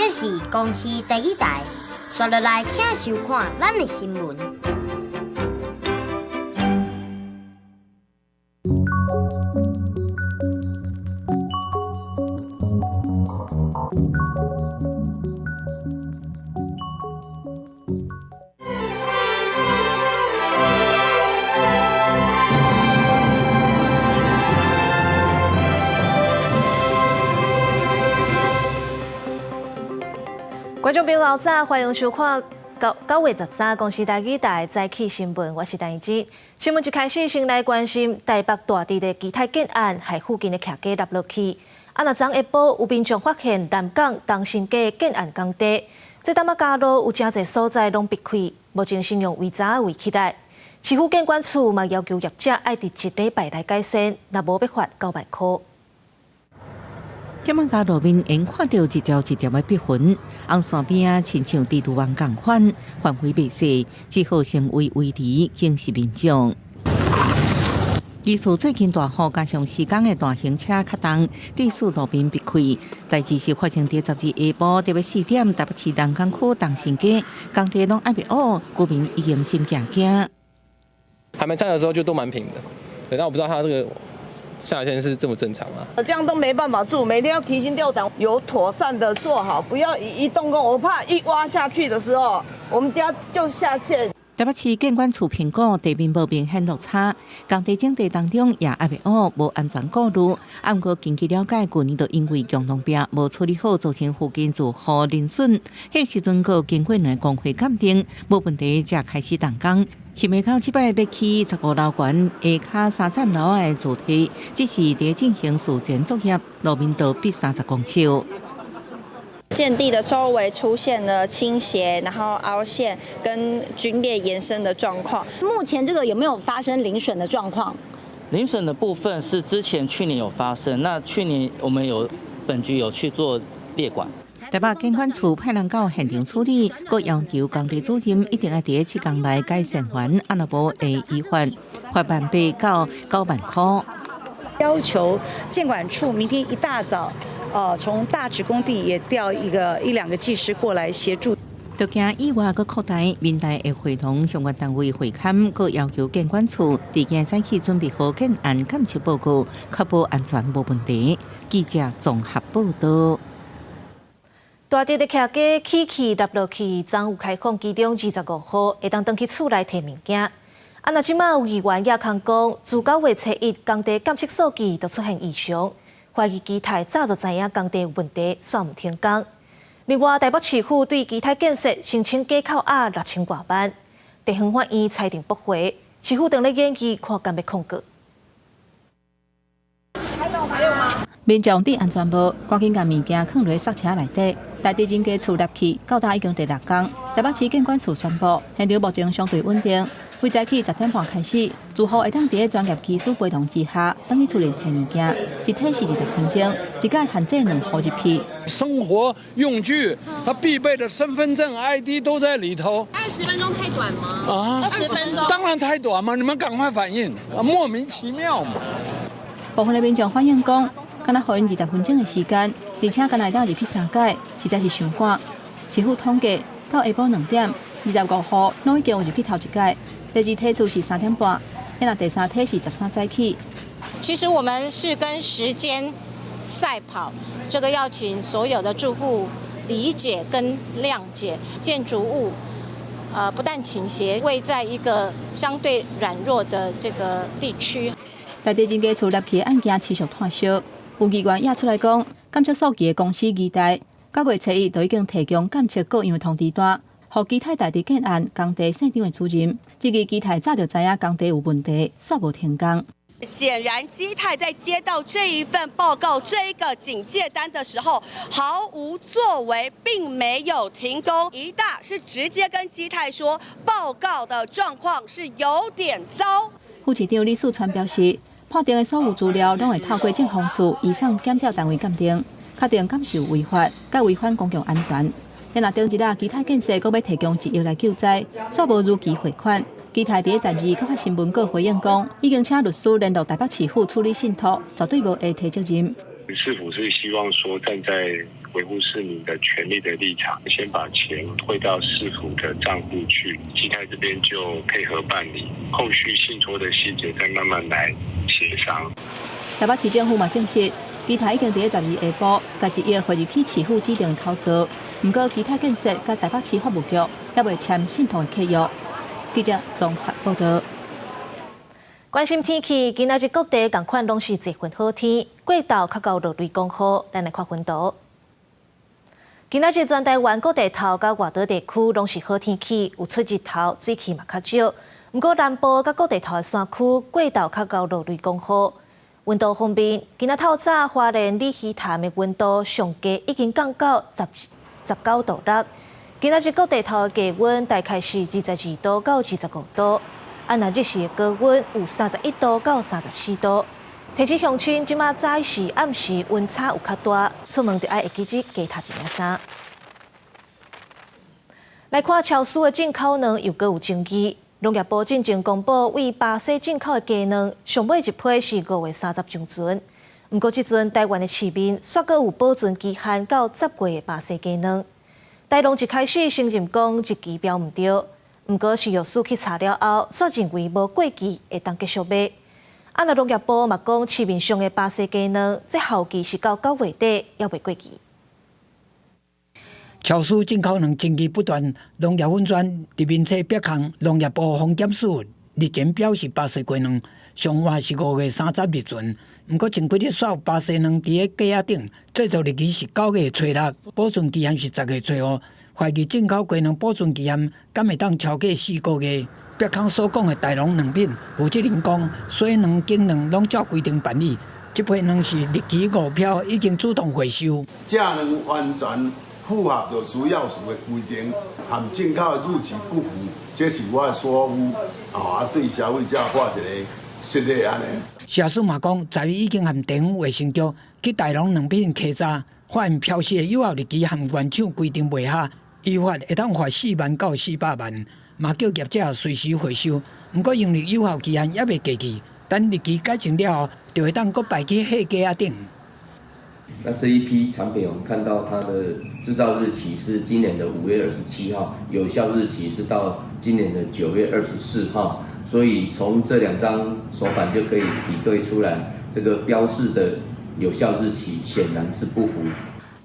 這是公視第一台，紲落來請收看咱的新聞。觀眾朋友早，歡迎收看9月13公視台語台早起新聞，我是陳怡之。新聞一開始，先來關心台北大直的基泰建案，害附近的徛家塌落去。啊，若昨下晡有民眾發現南港東新街建案工地，這淡仔加路有誠濟所在攏閉開，目前先用圍閘圍起來。市府建管處嘛要求業者愛佇一禮拜內改善，若無欲罰9萬箍。忝仔街路面緣看著一條一條的篦痕，紅線邊仔親像蜘蛛網仝款，範圍袂細，只好成為圍籬警示民眾。其實最近大雨加上施工的大型車較重，致使路面閉開。代誌是發生佇12下晡大約4點，台北市南港區東新街工地攏猶未烏，居民已經心驚驚。還沒拆的時候就都蠻平的，對，但我不知道它這個下限是這麼正常嗎？這樣都沒辦法住，每天要提心吊膽，有妥善的做好，不要一動工，我怕一挖下去的時候，我們家就下陷。台北市建管處評估地面無明顯落差，工地整地當中也猶未烏，無安全顧慮。啊，毋過根據了解，舊年就因為強龍壁無處理好，造成附近住戶鄰損。彼時陣閣經過兩個工會鑑定，無問題，才開始動工。想袂到這擺欲起15樓懸，下跤三層樓的柱體，只是佇進行事前作業，路面就篦30公尺。建地的周圍出現了傾斜，然後凹陷跟龜裂延伸的狀況。目前這個有沒有發生鄰損的狀況？鄰損的部分是之前去年有發生，那去年我們有本局有去做列管。台北建管處派人到現場處理，閣要求工地主任一定愛佇7天內改善完，啊若無會依法罰8,000到9萬箍。要求建管處明天一大早，從大直工地也調一個一兩個技師過來協助。就驚意外閣擴大，民代會會同相關單位會勘，閣要求建管處佇今早起準備好建案檢測報告，確保安全無問題。記者綜合報導。大直的徛家起起落落去，昨有開放其中25號會當轉去厝內提物件。啊，若這馬有議員也空講，自9月初一工地檢測數據就出現異常，懷疑基泰早就知影工地有問題，煞毋停工。另外，台北市府對基泰建設申請加扣押6000外萬，地方法院裁定駁回，市府正咧研議看敢欲控告。民眾戴安全帽，趕緊共物件囥佇捒車內底。大直人家厝立起，到今已經第六工。台北市建管處宣布，現場目前相對穩定。為早起10點半開始，住戶會當佇專業技師陪同之下，轉去厝內提物件，一提是20分鐘，一改限制兩戶入去。生活用具，他必備的身份證、ID 都在裡頭。20分鐘太短嗎？啊，20分鐘當然太短嘛！你們趕快反應，莫名其妙嘛。部分的民眾反映講，敢若予𪜶20分鐘的時間，而且敢若會當入去三擺，實在是傷趕。市府統計到下晡2點，25戶攏已經有入去頭一擺，第二梯次是3點半，那第三梯是13早起。其實我們是跟時間賽跑，這個要請所有的住戶理解跟諒解。建築物，不但傾斜，位在一個相對軟弱的這個地區。大直人家厝立起的案件持續湠燒，有議員也出來講，檢測數據的公司期待9月初一就已經提供檢測各樣的通知單，予基泰大直建案工地現場的主任，這個基泰早就知影工地有問題，煞無停工。顯然，基泰在接到這一份報告、這一個警戒單的時候，毫無作為，並沒有停工。一大是直接跟基泰說，報告的狀況是有點糟。副市長李四川表示，判定的所有資料攏會透過政風處移送檢調單位鑑定，確定敢是有違法，佮違反公共安全。若頂一日基泰建設閣欲提供1億來救災，煞無如期匯款。基泰佇12閣發新聞稿回應講，已經請律師聯絡台北市府處理信託，絕對無會推責任。市府是希望說站在維護市民的權利的立場，先把錢匯到市府的賬戶去，基泰這邊就配合辦理，後續信託的細節再慢慢來協商。台北市政府嘛證實，基泰已經佇12下晡，共1億匯入去市府指定口座。毋過，基泰建設佮台北市法務局猶未簽信託的契約。記者綜合報道。關心天氣，今仔日各地仝款攏是濟份好天，過晝較𠢕落雷公雨，咱來看溫度。今仔日全台灣各地頭佮外島地區攏是好天氣，有出日頭，水汽嘛較少。毋過南部佮各地頭的山區過晝較𠢕落雷公雨。溫度方面，今仔透早花蓮鯉魚潭的溫度上低已經降到19.6度。今仔日各地頭的低溫大概是22度到25度，啊，若日時的高溫有31度到34度。提醒鄉親，這馬早時暗時溫差有較大，出門著愛會記得加添一領衫。來看超市的進口卵又閣有爭議。農業部進前公布，對巴西進口的雞卵，上尾一批是5月30上旬。毋過這陣台灣的市面，煞閣有保存期限到10月的巴西雞卵。台農一開始承認講日期標毋對，毋過食藥署去查了後，煞認為無過期，會當繼續賣。啊，若農業部嘛講，市面上的巴西雞卵，這效期是到9月底，猶未過期。超市進口卵爭議不斷，農業粉專佇面冊別項農業部風檢署日前表示，巴西雞卵上晚是5月30日存，毋過前幾日煞有巴西卵佇咧架仔頂，製造日期是9月初6，保存期限是10月初5，懷疑進口雞卵保存期限敢會當超過4個月。別空所講的大農卵品，負責人講，水卵、粳卵攏照規定辦理，這批卵是日期誤標，已經主動回收。這卵完全符合著食藥署的規定，和進口的日期不符，這是我的疏忽，啊，對消費者發一個失禮按呢。食藥署嘛講，昨日已經和地方衛生局去大農卵品稽查，發現標示的有效日期和原廠規定袂合，依法會當罰4萬到400萬，嘛叫業者隨時回收。毋過因為有效期限猶未過去，等日期改正了後，就會當閣擺去貨架仔頂。那這一批產品，我們看到它的製造日期是今年的5月27號，有效日期是到今年的9月24號，所以從這兩張手板就可以比對出來，這個標示的有效日期顯然是不符。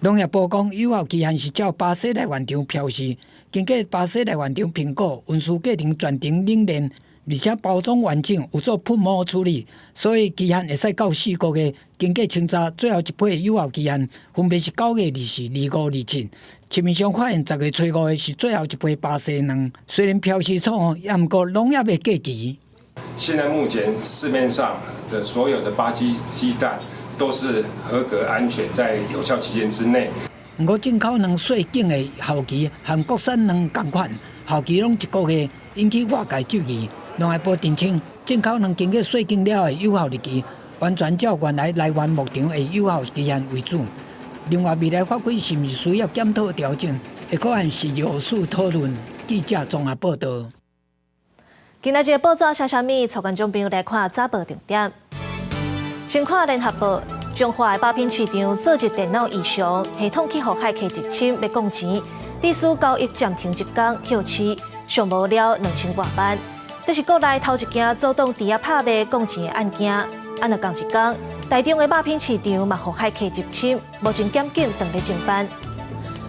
農業部講，有效期限是照巴西來源場標示，經過巴西來源場評估，運輸過程全程冷鏈，而且包裝完整，有做噴膜處理，所以期限會使到4個月。經過清查，最後一批有效期限分別是9月24、25、27。市面上發現10月初5的是最後一批巴西卵，雖然標示錯誤，也毋過攏猶未過期。現在目前市面上的所有的巴西雞蛋都是合格安全，在有效期間之內。毋過進口卵細頸的效期和國產卵仝款，效期攏一個月，引起外界質疑。農業部澄清，進口卵經過細頸了的有效日期，完全照原來來源牧場的有效期限為準。另外，未來法規是毋是需要檢討調整，會閣按食藥署討論。記者綜合報道。今仔日報紙寫啥物？帶觀眾朋友來看早報重點。先看聯合報，彰化的肉品市場昨日電腦異常，系統去予駭客入侵，欲摃錢，致使交易暫停一工，歇市，上無了2000外萬。這是國內頭一件阻擋豬仔拍賣摃錢的案件。啊，若仝一工，台中的肉品市場嘛，予駭客入侵，目前檢警正咧偵辦。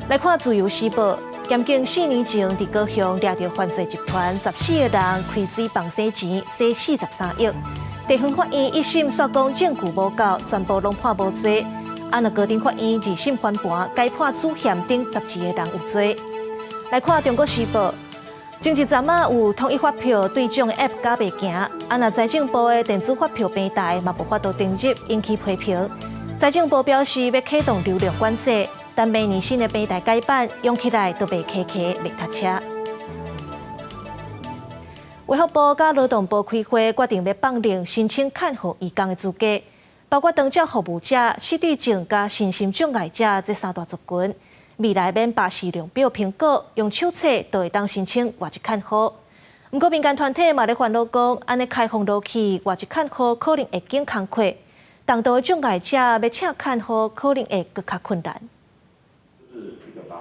來看《自由時報》，檢警4年前佇高雄掠著犯罪集團14個人開水房洗錢，洗43億。地方法院一審煞講證據無夠，全部攏判無罪。啊，若高等法院二審翻盤，改判主嫌等12個人有罪。來看《中國時報》。前一陣仔有統一發票兌獎 App 假袂行，啊若財政部的電子發票平台嘛無法度登入，引起批評。財政部表示欲啟動流量管制，但明年新的平台改版，用起來都袂卡卡、袂塞車。衛福部佮勞動部開會，決定欲放任申請看護移工的資格，包括長照服務者、失智症佮身心障礙者這三大族群。未來免巴氏量表評估，用手冊就會當申請外籍看護。毋過民間團體嘛咧煩惱講，按呢開放落去，外籍看護可能會揀工課，重度的障礙者欲請看護可能會閣較困難。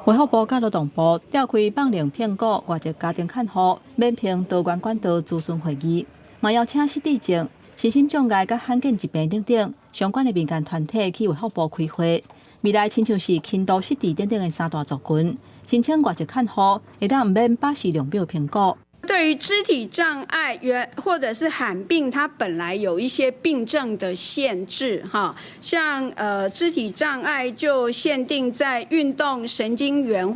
衛福部佮勞動部召開放靈評估外籍家庭看護免憑多元管道諮詢會議，嘛邀請失智症、身心障礙佮罕見疾病等等相關的民間團體去衛福部開會。未來親像是輕度失智等等的三大族群，申請外籍看護會當毋免巴氏量表評估。對於肢體障礙原或者是罕病，它本來有一些病症的限制，哈，像肢體障礙就限定在運動神經元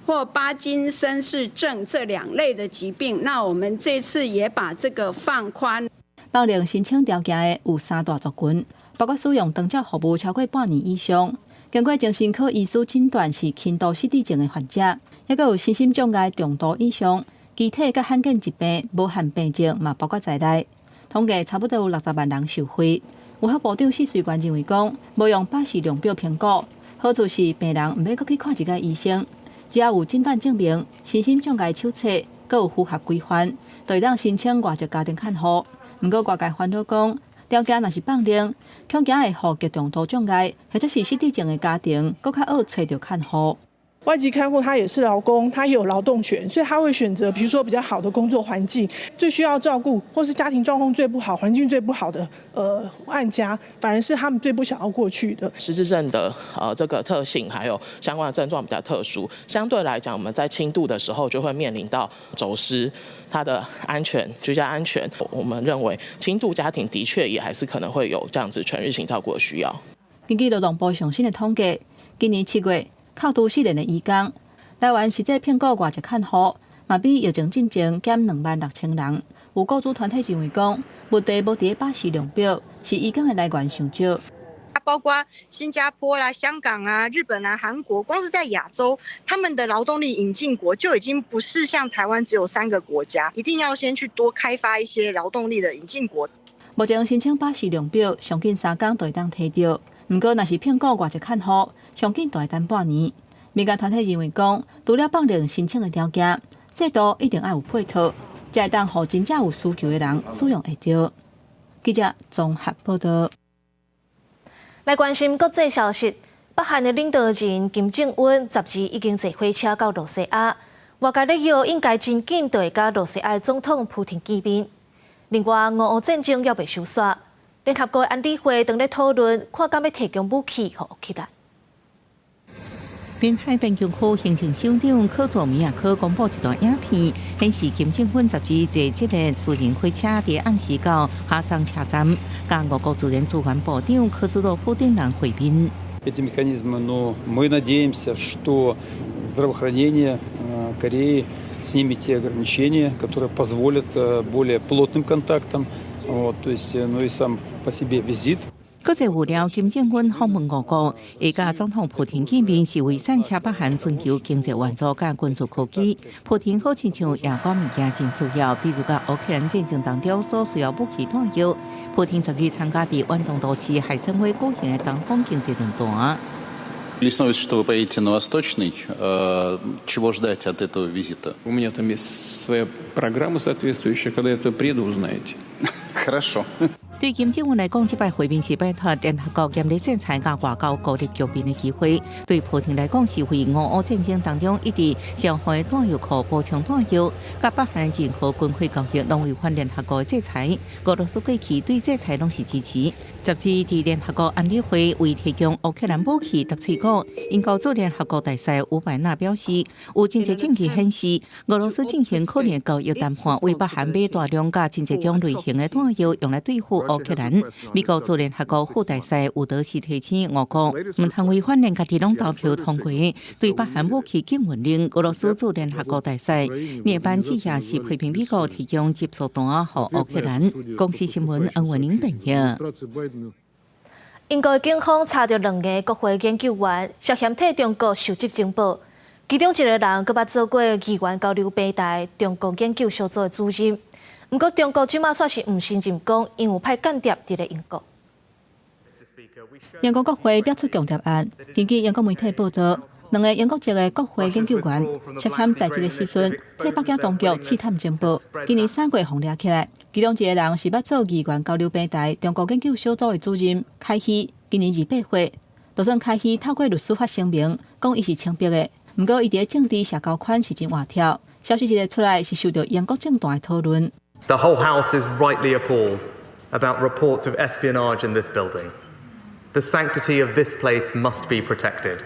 或巴金森氏症這兩類的疾病。那我們這次也把這個放寬。放靈申請條件的有三大族群，包括使用長照服務超過半年以上，經過精神科醫師診斷是輕度失智症的患者，抑閣有身心障礙中度以上。肢體佮罕見疾病無限病症嘛包括在內，統計差不多有60萬人受惠。衛福部長釋隨權認為講，無用巴氏量表評估，好處是病人毋免閣去看一擺醫生，只要有診斷證明、身心障礙手冊，閣有符合規範，就會當申請外籍家庭看護。毋過外界煩惱講，條件若是放靈，恐驚會予極重度障礙或者是失智症的家庭，閣較惡揣著看護。外籍看護他也是勞工，他也有勞動權，所以他會選擇，比如說比較好的工作環境，最需要照顧，或是家庭狀況最不好、環境最不好的案家，反而是他們最不想要過去的。失智症的這個特性，還有相關的症狀比較特殊，相對來講，我們在輕度的時候就會面臨到走失，他的安全、居家安全。我們認為輕度家庭的確也還是可能會有這樣子全日型照顧的需要。根據勞動部上新的統計，今年7月，扣除失聯的移工，台灣實際評估外籍看護，嘛比疫情進前減26,000人。有雇主團體認為講，問題無佇巴氏量表，是移工的來源傷少。包括新加坡啦、香港啊、日本啊、韓國，光是在亞洲，他們的勞動力引進國就已經不是像台灣只有3個國家，一定要先去多開發一些勞動力的引進國。目前申請巴氏量表，上緊3工就會當提著。毋過，若是評估外籍看護，上緊就愛等半年。民間團體認為講，除了放靈申請的條件，制度一定愛有配套，才會當予真正有需求的人使用會著。記者綜合報道。來關心國際消息，北韓的領導人金正恩12已經坐火車到露西亞，外界咧臆應該真緊就會佮露西亞的總統普廷見面。另外，俄烏戰爭猶未收煞。聯合國安理會正咧討論，看敢欲提供武器予烏克蘭。濱海邊境區行政首長柯佐米亞科公布一段影片，顯示金正恩十二坐這個私人火車佇暗時到哈桑車站，佮俄國自然資源部長科茲洛夫等人會面。 Эти механизмы, но мы надеемся, что здравоохранение Кореи снимет те ограничения, которые позволят более плотным контактам. Вот, то есть, ну и сам по себе визит. 國際預料，金正恩訪問俄國，會佮總統普廷見面，是為散車北韓尋求經濟援助佮軍事科技。普廷好親像也講物件真需要，比如講烏克蘭戰爭當中所需要武器彈藥。普廷十日參加佇遠東都市海參崴舉行的東方經濟論壇。 Есть новость, что вы поедете на Восточный. Чего ждать от этого визита? У меня там есть своя программа соответствующая. Когда я туда приеду, узнаете. Хорошо. 對金正恩來講，這擺會面是擺脫聯合國嚴厲制裁佮外交孤立局面的機會；對普廷來講，是為俄烏戰爭當中一直消耗的彈藥庫補充彈藥。佮北韓任何軍費交易攏違反聯合國的制裁。俄羅斯過去對制裁攏是支持。十二佇聯合國安理會為提供烏克蘭武器答喙鼓，英國駐聯合國大使吳百納表示，有真濟證據顯示，俄羅斯進行可能交易談判，為北韓買大量佮真濟種類型的彈藥，用來對付烏克蘭。美國駐聯合國副大使伍德斯提醒俄國，毋通違反連家己攏投票通過對北韓武器禁運令。俄羅斯駐聯合國大使涅班濟亞是批評美國提供集束彈予烏克蘭。公視新聞恩文玲編譯。英國警方查著兩个國會研究員涉嫌替中國收集情報，其中一個人閣捌做過議員交流平台中國研究小組的主任。毋過中國這馬煞是毋承認講，𪜶有派間諜佇咧英國。英國國會爆出共諜案，根據英國媒體報道，兩个英國籍的國會研究員涉嫌在這个時陣替北京當局刺探情報，今年3月予掠起來。其中一个人是捌做議員交流平台中國研究小組的主任凱希，今年28歲。就算凱希透過律師發聲明，講伊是清白的，毋過伊佇政治社交圈是真活跳。消息一个出來，是受到英國政壇的討論。 The whole house is rightly appalled about reports of espionage in this building. The sanctity of this place must be protected,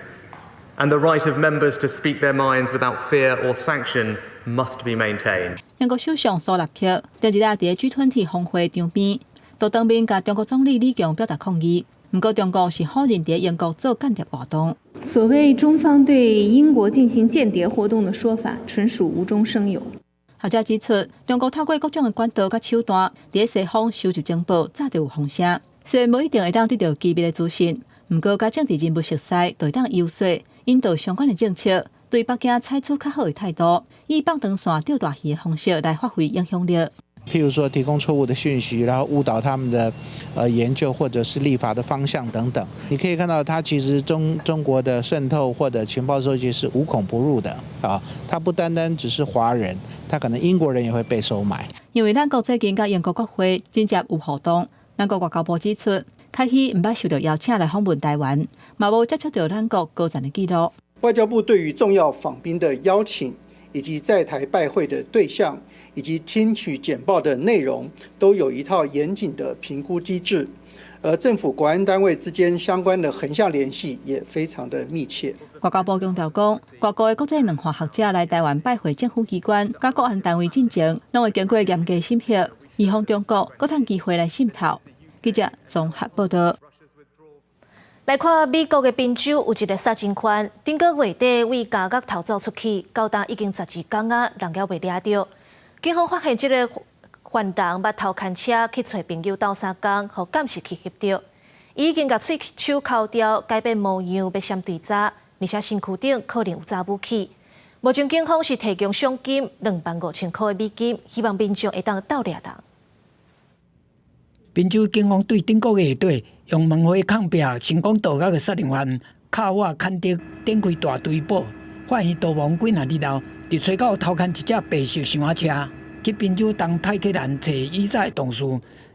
and the right of members to speak their minds without fear or sanction must be maintained. 英國首相蘇納克頂一日佇 G20 峰會場邊，就當面共中國總理李強表達抗議。毋過中國是否認佇英國做間諜活動。所謂中方對英國進行間諜活動的說法，純屬無中生有。學者指出，中國透過各種的管道佮手段，佇西方收集情報，早就有風聲。雖然無一定會當得到機密的資訊，毋過佮政治人物熟似，就會當遊說引導相關的政策，對北京採取較好的態度，以放長線釣大魚的方式來發揮影響力。譬如說，提供錯誤的訊息，然後誤導他們的研究或者是立法的方向等等。你可以看到，它其實中國的滲透或者情報收集是無孔不入的啊！它不單單只是華人，他可能英國人也會被收買。因為咱國最近佮英國國會緊接有互動，咱國外交部指出，凱希毋捌受到邀請來訪問臺灣，嘛無接觸到咱國高層的記錄。外交部對於重要訪賓的邀請，以及在台拜會的對象，以及聽取簡報的內容，都有一套嚴謹的評估機制，而政府國安單位之間相關的橫向聯繫也非常的密切。外交部強調講，外國的國際兩岸學者來臺灣拜會政府機關、佮國安單位進前，攏會經過嚴格審核，以防中國閣趁機會來滲透。記者綜合報道。來看美國的賓州有一个殺人犯，頂個月底對監獄逃走出去，到今已經12工啊，人猶未掠著。警方發現這个犯人捌偷牽車去揣朋友鬥相共，予監視器翕著。伊已經共喙手銬掉，改變模樣，欲閃追查，而且身軀頂可能有查武器。目前警方是提供賞金25,000塊的美金，希望民眾會當鬥掠人。賓州警方對頂個月底用門戶抗壁成功盜獄的殺人犯卡瓦坎德展開大追捕，發現逃亡幾若日後，佇吹狗偷牽一隻白色小車去賓州東派克蘭揣以早的同事，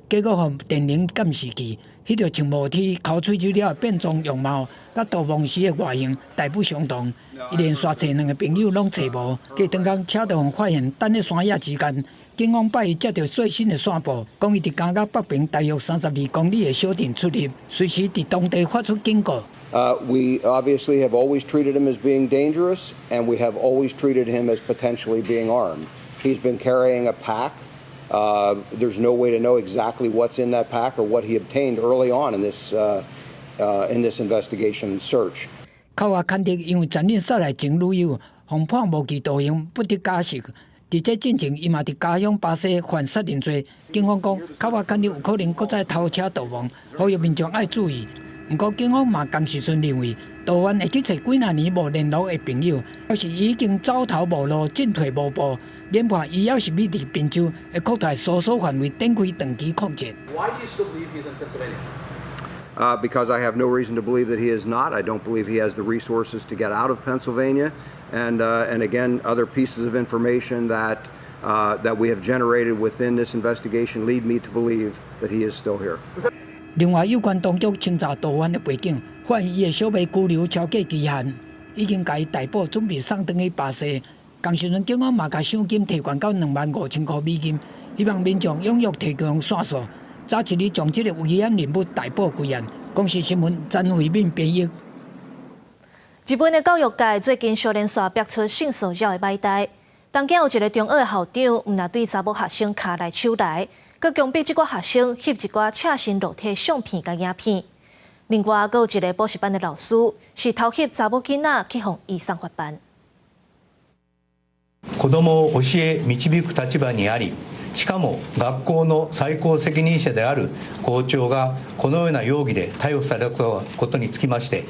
結果予電鈴監視器翕著穿毛 T、剾喙手了的變裝容貌，佮逃亡時的外形大不相同。伊連續揣兩个朋友攏揣無，隔當工車就予發現，等咧山野之間，警方擺伊接著最新的線報，講伊佇監獄北邊大約32公里的小鎮出入，隨時佇當地發出警告。 We obviously have always treated him as being dangerous, and we have always treated him as potentially being armed. He's been carrying a pack. There's no way to know exactly what's in that pack or what he obtained early on in this investigation and search. 卡瓦坎德因為殘忍殺害前女友，予判無期徒刑，不得假釋。佇這進前，伊嘛佇家鄉巴西犯殺人罪。警方講，卡瓦坎德有可能閣再偷車逃亡，呼籲民眾愛注意。毋過，警方嘛仝時陣認為，逃犯會去揣幾若年無聯絡的朋友，表示已經走投無路、進退無步。研判伊猶是欲佇賓州的擴大搜索範圍，展開長期抗戰。 Why do you still believe he's in Pennsylvania? Because I have no reason to believe that he is not. I don't believe he has the resources to get out of Pennsylvania. And again, other pieces of information that we have generated within this investigation lead me to believe that he is still here. 另外，有關當局清查逃犯的背景，發現伊的小妹拘留超過期限，已經共伊逮捕，準備送轉去巴西。仝時陣，警方嘛共賞金提懸到25,000塊美金，希望民眾踴躍提供線索，早一日將這个危險人物逮捕歸案。公視新聞詹慧敏編譯。日本的教育界最近相連續爆出性騷擾的歹代。東京有一个中學的校長，毋但對查某學生跤來手來，閣強迫這寡學生翕一寡赤身露體相片佮影片。另外，閣有一个補習班的老師是偷翕查某囡仔去予伊送罰班。子どもを教え導く立場にあり、しかも学校の最高責任者である校長がこのような容疑で逮捕されたことにつきまして、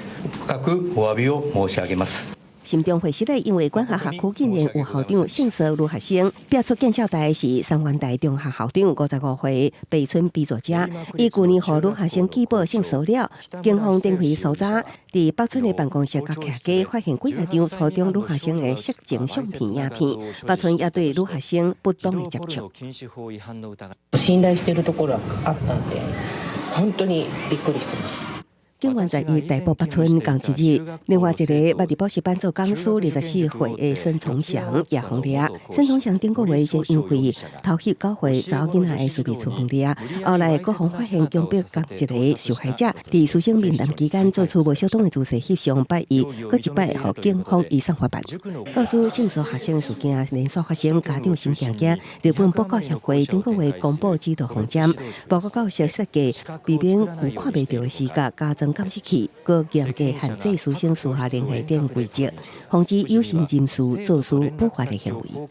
深くお詫びを申し上げます。新莊會室內因為管轄學區竟然有校長性騷擾女學生，爆出見笑台是三原台中學校長55歲北村比佐加，伊舊年予女學生舉報性騷擾，警方展開搜查，佇北村的辦公室佮徛家發現幾十張初中女學生的色情相片影片，北村也對女學生不當的接觸。信頼しているところはあったんで、本当にびっくりしてます。警員在伊逮捕北村仝一日，另外一個捌佇補習班做講師24歲的孫重祥也予掠。孫重祥頂個月先因為偷翕9歲查某囡仔的私密處予掠，後來閣予發現強迫仝一个受害者佇師生面談期間做出無相當的姿勢翕相，擺伊閣一擺予警方移送法辦。教師性騷學生的事件連續發生，家長心驚驚。日本補教協會頂個月公布指導方針，包括教室設計避免有看袂著的死角，加裝監視器，閣嚴格限制師生私下聯繫等規則，防止有心人士做出不法的行為。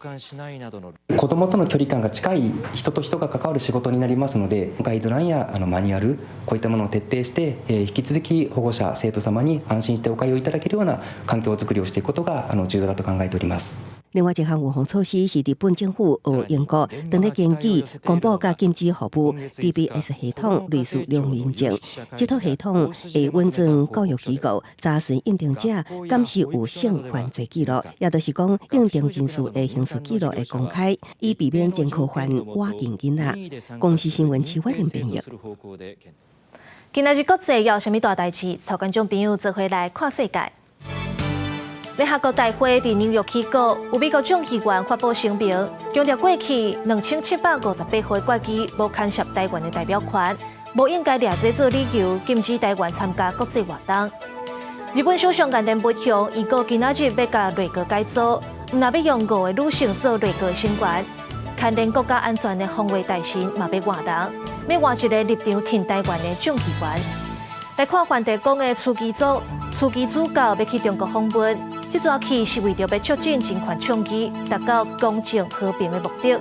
子どもとの距離感が近い人と人が関わる仕事になりますので、ガイドラインやマニュアル、こういったものを徹底して、引き続き保護者、生徒様に安心してお通いいただけるような環境づくりをしていくことが重要だと考えております。另外一項預防措施是日本政府學英國，當咧根據公布佮禁止服務 DBS 系統類似良民證，這套系統會允准教育機構查詢應徵者敢是有性犯罪記錄，也就是講應徵人士的刑事記錄會公開，以避免前科犯挖進囡仔。公視新聞徐婉玲編譯。今仔日國際有啥物大代誌？帶觀眾朋友做伙來看世界。聯合國大會佇紐約起鼓，有美國眾議員發布聲明，強調過去2758號決議無牽涉台灣的代表權，無應該掠這做理由禁止台灣參加國際活動。日本首相岸田文雄預告今仔日欲共內閣改組，毋但欲用五个女性做內閣成員，牽連國家安全的防衛大臣嘛欲換人，欲換一個立場挺台灣的眾議員。來看梵蒂岡的樞機組，樞機主教欲去中國訪問。這逝去是為著欲促進人權倡議，達到公正和平的目的。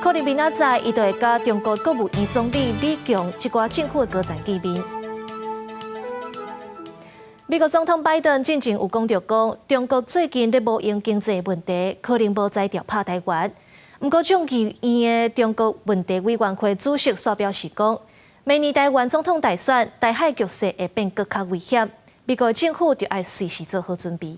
可能明仔載，伊就會佮中國國務院總理李強這寡政府的高層見面。美國總統拜登進前有講著講，中國最近咧無閒經濟問題，可能無才調拍台灣。毋過眾議院的中國問題委員會主席煞表示講，明年台灣總統大選，台海局勢會變閣較危險，美國政府就愛隨時做好準備。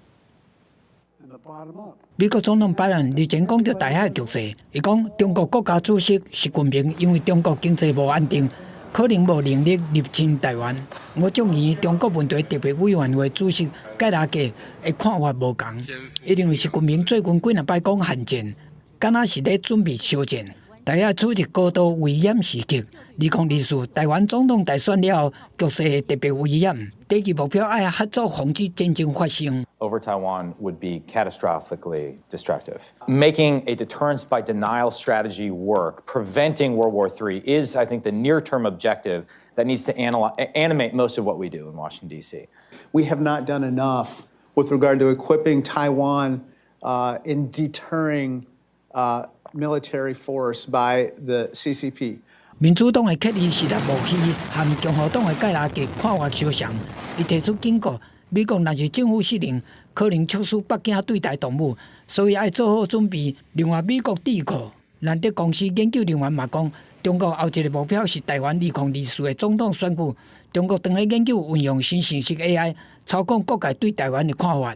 美國總統拜登日前講著台海局勢，伊講中國國家主席習近平因為中國經濟無安定，可能無能力入侵台灣。毋過眾議院中國問題特別委員會主席蓋拉格的看法無仝，伊認為習近平最近幾若擺講韓戰，敢若是咧準備小戰。台海處佇高度危險時刻，2024台灣總統大選了後，局勢會特別危險。短期目標愛合作防止戰爭發生。 Over Taiwan would be catastrophically destructive. Making a deterrence by denial strategy work, preventing World War III, is, I think, the near-term objective that needs to animate most of what we do in Washington, D.C. We have not done enough with regard to equipping Taiwan in deterring military force by the CCP. 民主黨的克里斯納莫希和共和黨的蓋拉格看法相像，伊提出警告：美國若是政府失靈，可能促使北京對台動武，所以愛做好準備。另外，美國智庫蘭德公司研究人員嘛講，中國後一个目標是台灣2024的總統選舉。中國正咧研究運用新程式 AI 操控各界對台灣的看法。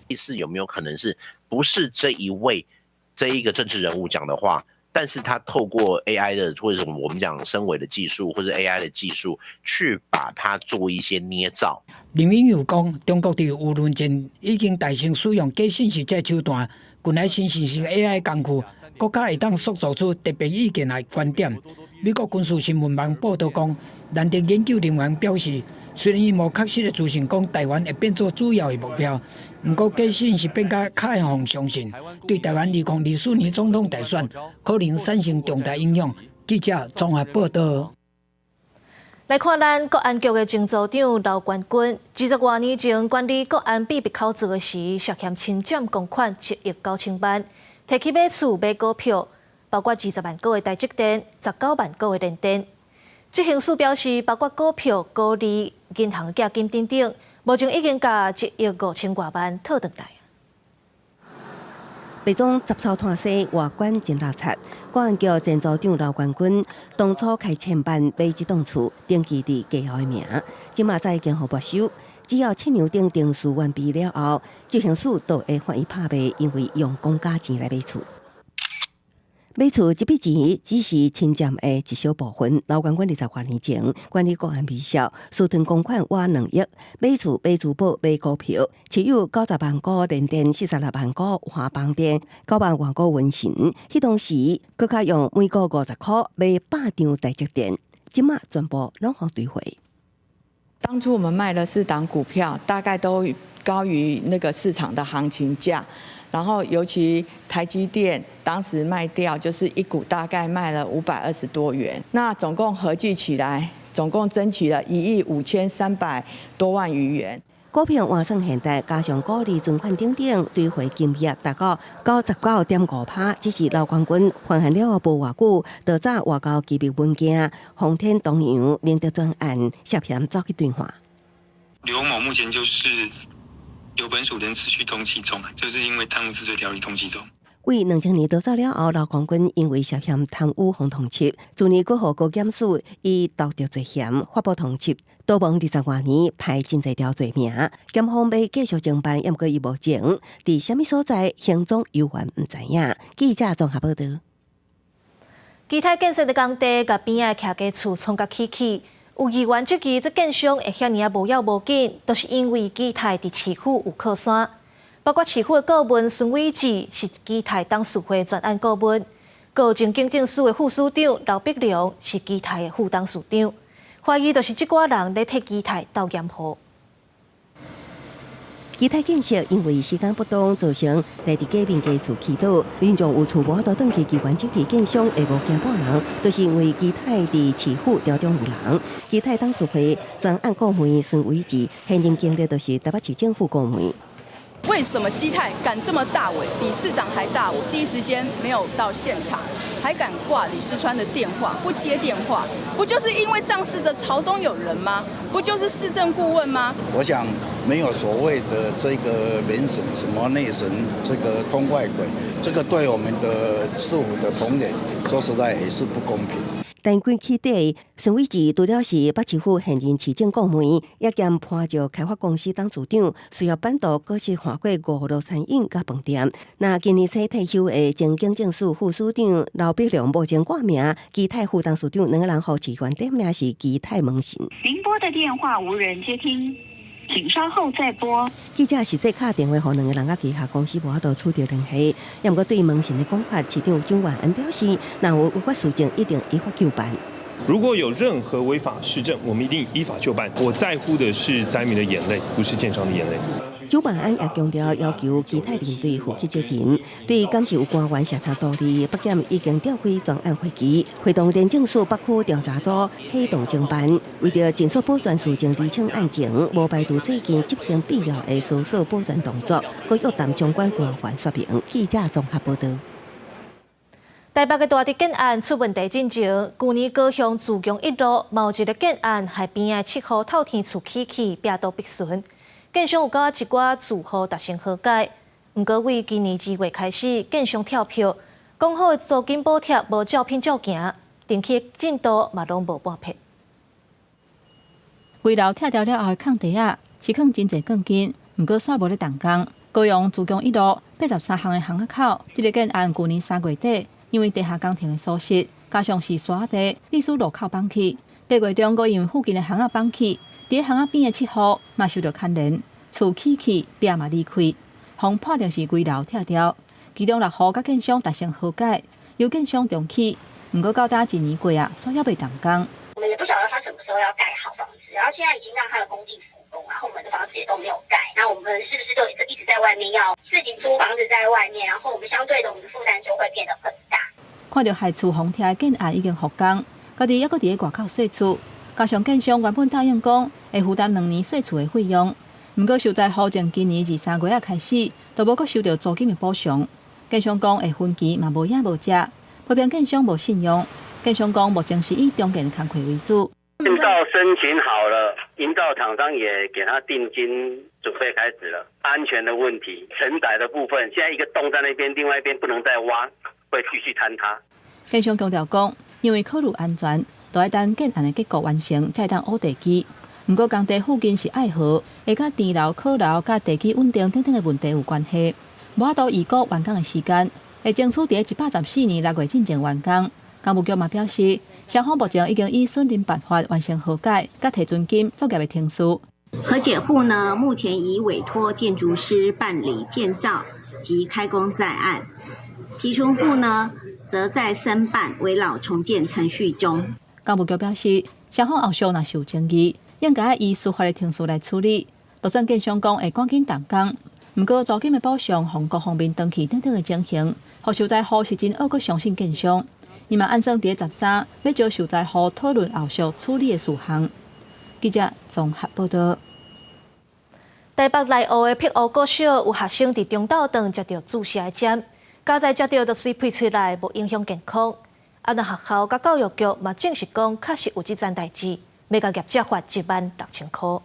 第四有沒有可能是不是這一位這一個政治人物講的話？但是他透過 AI 的或者我們講深偽的技術或者 AI 的技術，去把它做一些捏造。林穎又講，中國佇輿論戰已經大聲使用假信息這手段，近來新程式 AI 工具，閣較會當塑造出特別意見的觀點。美國軍事新聞網報道講，蘭德研究人員表示，雖然伊無確實的資訊講台灣會變做主要的目標，毋過假信息變較較會予相信，對台灣2024年總統大選可能產生重大影響。記者綜合報道。來看咱國安局的前組長劉冠軍，20外年前管理國安秘密口座時，涉嫌侵佔公款7億9千萬，提去買厝買股票，包括20萬股的台積電、19萬股的聯電。執行署表示，包括股票、高利、銀行寄金等等，目前已經共1億5千外萬討轉來。白種雜草團西外觀真垃圾，國安局前組長劉冠軍當初開千萬買這棟厝，登記佇家父的名，這馬早已經予沒收。只要七娘頂程序完畢了後，執行署就會予伊拍賣，因為用公家錢來買厝。買厝這筆錢只是侵佔的一小部分。劉光軍20多年前管理國安微笑，私吞公款倚2億，買厝買珠寶買股票，持有90萬股聯電、46萬股華邦電、9萬外股溫神。彼當時，閣較用每股50箍買100張台積電，這馬全部攏予追回。當初我們賣了四檔股票，大概都高於那個市場的行情價。然後尤其台積電當時賣掉，就是一股大概賣了520多元。那總共合計起來，總共爭取了1億5300多萬餘元。股票換算現值，加上股利存款等等，追回金額達到99.5%。只是劉光軍犯案了後無偌久，就詐外交機密文件、奉天東洋明德專案涉嫌走去兌換。劉某目前就是有本署人持續通緝中，就是因為貪污治罪條例通緝中。為2000年逃走了後，劉光軍因為涉嫌貪污予通緝，去年閣予高檢署以瀆職罪嫌發布通緝，逃亡20外年，派真濟條罪名。檢方欲繼續偵辦，毋過伊目前佇啥物所在行蹤猶原毋知影。記者綜合報道。基泰建設的工地，共邊仔徛家厝創甲起起，有議員質疑這建商會遐爾仔無要無緊，都是因為基泰佇市府有靠山。包括市府的顧問孫偉志是基泰董事會專案顧問，閣有前警政署的副署長劉碧良是基泰的副董事長，懷疑就是這寡人咧替基泰鬥嚴戶。基泰建設因為時間不當，造成台佇隔壁家厝起倒，民眾有厝無法度轉去機關質疑建商會無驚半人，就是因為基泰佇市府調中有人。基泰董事會專案顧問孫偉志現任經歷就是台北市政府顧問。為什麼基泰敢這麼大尾，比市長還大尾？第一時間沒有到現場，還敢掛李四川的電話，不接電話，不就是因為仗勢着朝中有人嗎？不就是市政顧問嗎？我想沒有所謂的這個民審什麼內審，這個通外鬼，這個對我們的市府的同仁，說實在也是不公平。但規起底，孫偉志除了是北市府現任市政顧問，也兼潘石開發公司董事長，需要版圖閣是換過五路餐飲佮飯店。那今年初退休的前警政署副署長劉碧良目前掛名基泰副董事長，兩個人予市議員點名是基泰門神。您撥的電話無人接聽，請稍後再撥。記者實際敲電話予兩個人佮旗下公司無法度取得聯繫，也毋過對門神的講法，市長蔣萬安表示，若有違法事證，一定依法究辦。如果有任何違法事證，我們一定依法究辦。我在乎的是災民的眼淚，不是建商的眼淚。蔣萬安也強調要求基泰面對負起責任，對敢是有官員涉嫌圖利，北檢已經召開專案會議，會同廉政署北區調查組啟動偵辦，為著盡速保全事情釐清案情，無排除最近執行必要的搜索保全動作，閣約談相關官員說明。記者綜合報道。台北的大直建案出問題進前，舊年高雄自強一路嘛有一个建案，害邊仔7號透天厝起去，壁倒壁損。建商有佮一寡住戶達成和解，毋過為今年2月開始，建商跳票，講好的租金補貼無照片照行，重起進度嘛攏無半撇。危樓拆掉了後的空地仔，是囥真濟鋼筋，毋過煞無咧動工。高雄自強一路83巷的巷仔口，這个建案舊年3月底，因為地下工程的疏失，加上是沙地，致使路口崩去。8月中，閣因為附近的巷仔崩去，佇巷仔邊的7戶嘛受著牽連，厝起去，壁嘛離開，予判定是危樓拆掉。其中6戶佮建商達成和解，由建商重起。毋過到今一年過啊，煞猶未動工。我們也不曉得他什麼時候要蓋好房子，然後現在已經讓他的工地復工，然後我們的房子也都沒有蓋，那我們是不是就一直在外面要自己租房子在外面，然後我們相對的我們的負擔就會變得很大。看著害厝予拆的建案已經復工，家己猶閣佇咧外口稅厝，加上建商原本答應講會負擔2年稅厝的費用，毋過受災戶從今年2、3月仔開始，都無閣收著租金的補償。建商講會分期嘛無影無跡，批評建商無信用。建商講目前是以重建工課為主。營造申請好了，營造廠商也給他定金，準備開始了。安全的問題，承載的部分，現在一個洞在那邊，另外一邊不能再挖，會繼續坍塌。建商強調講，因為考慮安全，都愛等建案的結構完成，才會當挖地基。毋過工地附近是愛河，會佮田樓、可樓佮地基穩定等等的問題有關係，無法度預估完工的時間。會爭取佇114年6月進前完工。工務局嘛表示，雙方目前已經依損認辦法完成和解，佮提存金作業的程序。和解戶呢，目前已委託建築師辦理建造及開工在案，提存戶呢，則在申辦危老重建程序中。工務局表示，雙方後續若是有爭議，應該依司法的程序來處理。就算建商講會趕緊動工，毋過租金的補償、予各方面斷去等等的情形，予受災戶是真猶閣相信建商。伊嘛按算佇13欲召受災戶討論後續處理的事項。記者綜合報道。台北內湖的碧湖國小有學生佇中晝頓食著注射的針，佳哉食著就隨噴出來，無影響健康。啊，若學校佮教育局嘛證實講，確實有這層代誌，欲共業者罰16,000塊。